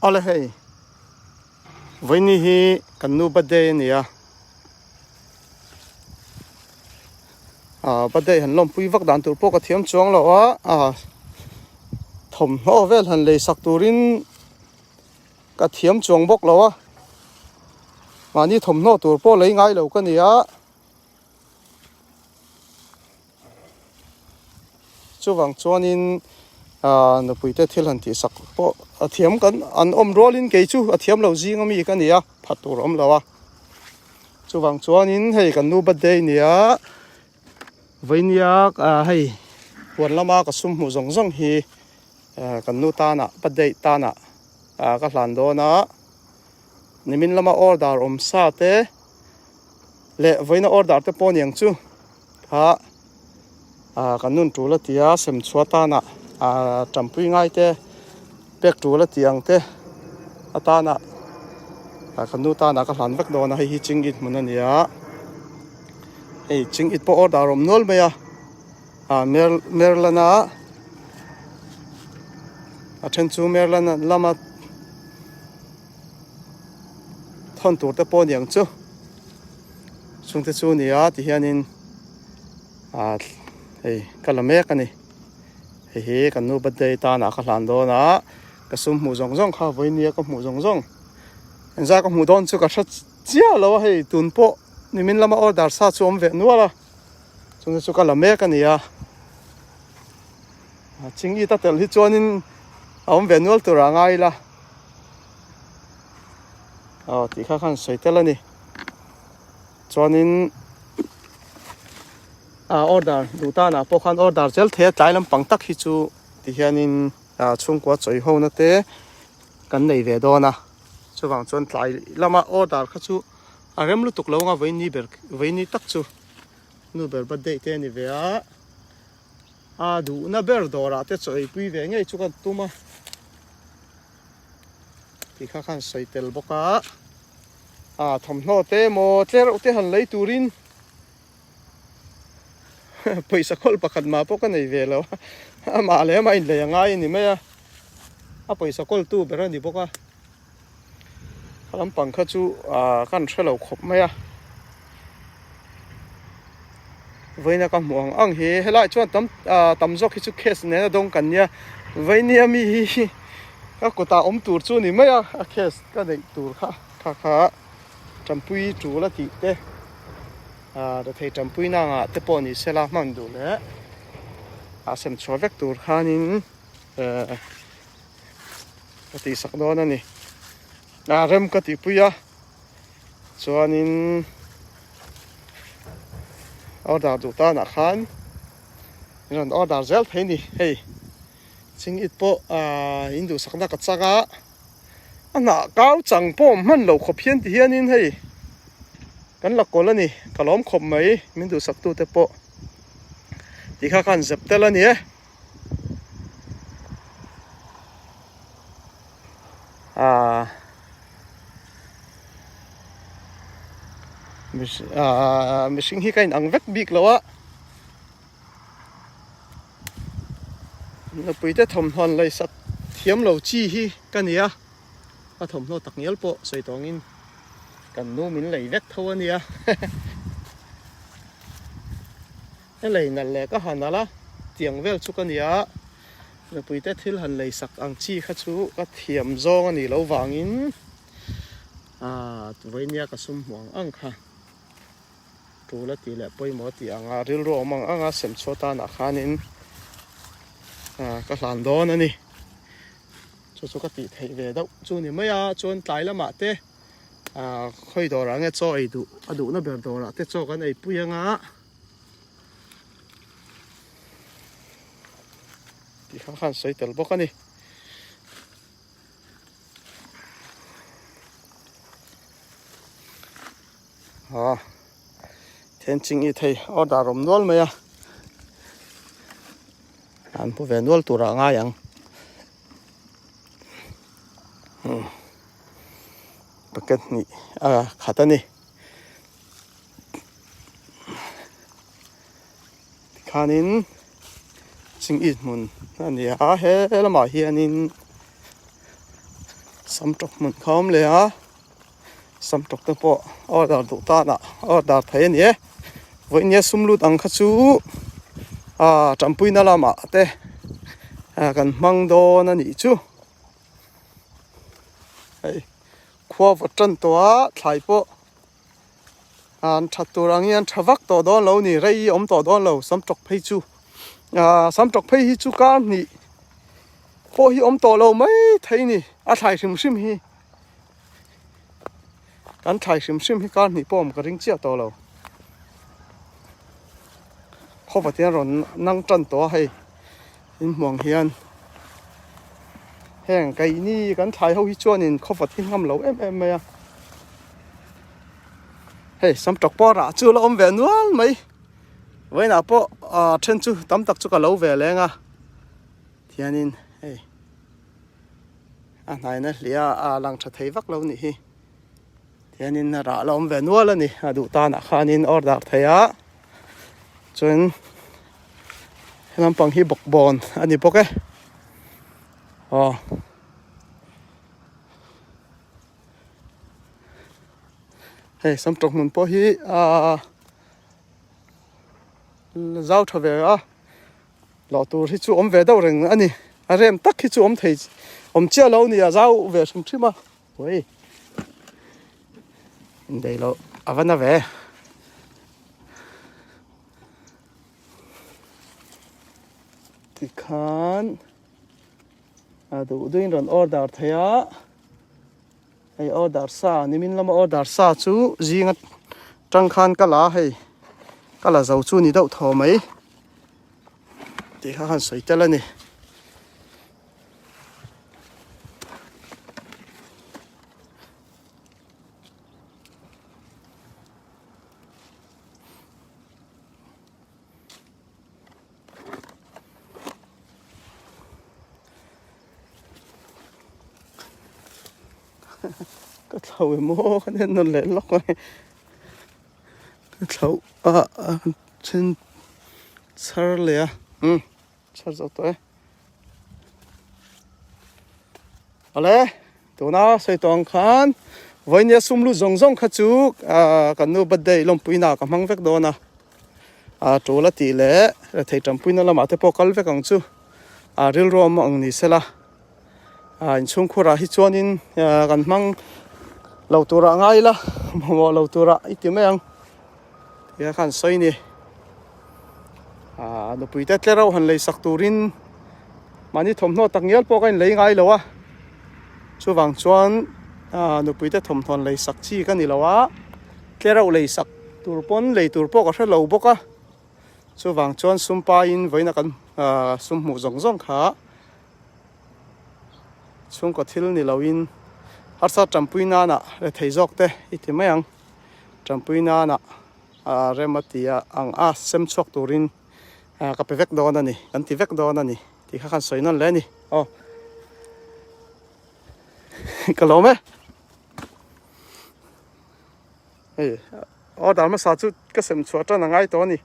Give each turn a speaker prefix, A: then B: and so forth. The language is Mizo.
A: Awle hei, vawiini hi kan nu birthday a ni a, ah birthday han lawmpui vak dan tur pawh ka thiam chuang lo a, ah thawmhnaw vel han lei sak turin ka thiam chuang bawk lo a, mahni thawmhnaw tur pawh lei ngai lo ka ni a. Chuvang chuanin aaa nupuite thil han tihsak pawh a thiam kan an awm rualin kei chu a thiam lo zing ami ka ni a phat tur a awm lo a. Chuvang chuanin hei kan nu birthday a ni a, vawini a hei huan lama ka sum hmuh zawng zawng hi kan nu tana birthday tana ka hlan dawn a, nimin lama order awm sa te leh vawiina order te pawh aniang chu kha ah kan nun tul a ti a sem chhuah atana ah tanpui ngai te pek tul a tih ang te atana ah kan nu tana ka hlan vek dawn a hei hi chingit hmun a ni a hei chingit pawh order a awm nual mai a ah mer merlana a then chu merlana lama. Thawn tur te pawh aniang chu chungte chu a ni a ti hianin ah hei ka la mek a ni hei hi kan nu birthday tan ah ka hlan dawn a ka sum hmuh zawng zawng kha vawinia ka hmuh zawng zawng engzah ka hmuh dawn chu ka hre chiah lo a hei tun pawh nimin lama order sa chu a awm ve nual a chungte chu ka la mek a ni a chingit a tel hi chuanin a awm ve nual tur ah ngai ila. Aw tih kha khan sawi tel a ni chuanin ah order duh tanah pawh khan order zel thei a tlai lampang tak hi chu ti hianin ah chhungkua chawi ho na te kan nei ve dawn a chuvang chuan tlai lama order kha chu a rem lutuk lo anga vawiini ber vawiini tak chu nu ber birthday te a ni ve a a duhna ber dawrah te chaw eipui ve ngei chu kan tum a. Tih kha khan sawi tel bawk a, ah thawmhnaw te emaw tler reuh te han lei turin pawisa khawl pakhat mah pawh ka nei ve lo a, amah leh amah inlei a ngai a ni mai a, a pawisa kawl tu ber a ni bawk a, kha lampang kha chu ah ka han hre lo khawp mai a, vawiina ka hmuh ang ang hi helaiah chuan tam ah tam zawk hi chu case nena dawng kan nia vainia mi hi ka kutah awm tur chu a ni mai a a case ka neih tur kha kha kha tanpui tul a tih te ah rethei tanpui na angah te pawh ni sela hman duh leh a sem chhuah vek tur khanin eh ka tihsak dawn a ni ah rem ka tihpui a. Chuanin order duh tanah khan in rawn order zel thei a ni hei ching it pawh ahh in duhsakna ka chak a a hnah kau chang pawh awm hman lo khawp hian ti hianin hei kan la kawl a ni ka lawm khawp mai min duhsak tute pawh tih kha khan zep tel a ni e. Aaa aaa mihring hi ka in ang vek bik lo a nupui te thawmhnaw an lei sak thiam lo chi hi ka ni a a thawmhnaw tak ngial pawh sawi tawngin kan nu min lei vek tho a nia Helei nalh leh ka han alh a, tiang vel chu ka nia, mipuite thil han lei sak ang chi kha chu ka thiam zawng a nih loh vangin aaa vawinia ka sum hmuh ang ang kha tul a tih leh pawimawh a tih ang a, rilru awm ang ang a sem chhuah tanah khanin aaa ka hlan dawn a ni. Chu chu ka tih theih ve deuh chu ni mai a, chuan tlai lamah te. Ahh khawi dawrah nge chaw ei duh a duhna ber dawrah te chaw kan ei pui anga tih kha khan sawi tel bawk a ni. Aw then ching i thei order awm nual mai a an hmu ve nual turah a ngai ang. Bucket hnih a khat a ni. Tikhanin chingit hmun a ni a, he lamah hianin Samtawk hmun kha awm leh a, samtawk te pawh order duh tan ah order thei a ni e. Vawinia sum lut ang kha chu ah tanpuina lamah te kan hmang dawn a nih chu. Hei khua vawt tan tawh a thlai pawh an that tur ang hian tha vak tawh dawn lo ni rei awm tawh dawn lo samtawk phei chu ah samtawk phei hi chu kar hnih pawh hi awm tawh lo mai thei ni a thlai hrim hrim hi kan thlai hrim hrim hi kar hnih pawh awm ka ring chiah tawh lo khawpa te an rawn nang tan tawh a hei in hmuh ang hian heng keini kan thlai ho hi chuanin khawpa hi ngam lo em em mai a hei samtawk pawh rah chu a la awm ve nual mai vawiinah pawh ah then chu tam tak chu ka lo ve leng a thianin hei a hnaina hliah a lang tha thei vak lo nih hi. Tihianin a rah la awm ve nual a ni a duh tanah khanin order thei a chuan he lampang hi bawkbawn a ni bawk e aw hei samtawk hmun pawh hi aaa zau tha ve a. Loh tur hi chu awm ve deuh reng a ni. A rem tak hi chu awm thei awm chiah lo a ni a zau ve hrim hrim a. Ui indaih loh a va na ve. Tikhan a duh duhin rawn order thei a. Hei order sa nimin lama order sa chu zing atang khan ka la a hei ka la zo chu ni deuh thaw mai tih kha han sawi tel a ni. Ka thlo emaw ka nen nawn leh lawk mai ka thlo a a then chhar leh a umm chhar zo tawh e awle tuna sawi tawh ang khan vawinia sum lut zawng zawng kha chu ah kan nu birthday lawmpuina ka hmang vek dawn a a tul a tih leh rethei tanpuina lamah te pawh kal vek ang chu. a rilru awm ang ni sela ah inchhungkhurah hi chuanin ah kan hmang lo turah ngai ila mamawh lo turah i ti mai ang tia khan sawi ni ah nupui te tlereuh han lei sak turin mahni thawmhnaw tak ngial pawh ka inlei ngai lo a chuvang chuan ah nupui te thawmhnaw lei sak chi ka ni lo a tlereuh lei sak tur pawn lei tur pawh ka hre lo bawk a. Chuvang chuan sum paiin vawiina kan sum hmuh zawng zawng kha chhungkaw thil ni loin harsa tanpui nana rethei zawk te i ti mai ang. Tanpui nana rem a ti ang a sem chhuak turin ka pe vek dawn a ni, kan ti vek dawn a ni tih kha khan sawi nawn leh a ni. Aw ka lawm e. Hei order hmasa chu ka sem chhuah tan a ngai tawh a ni.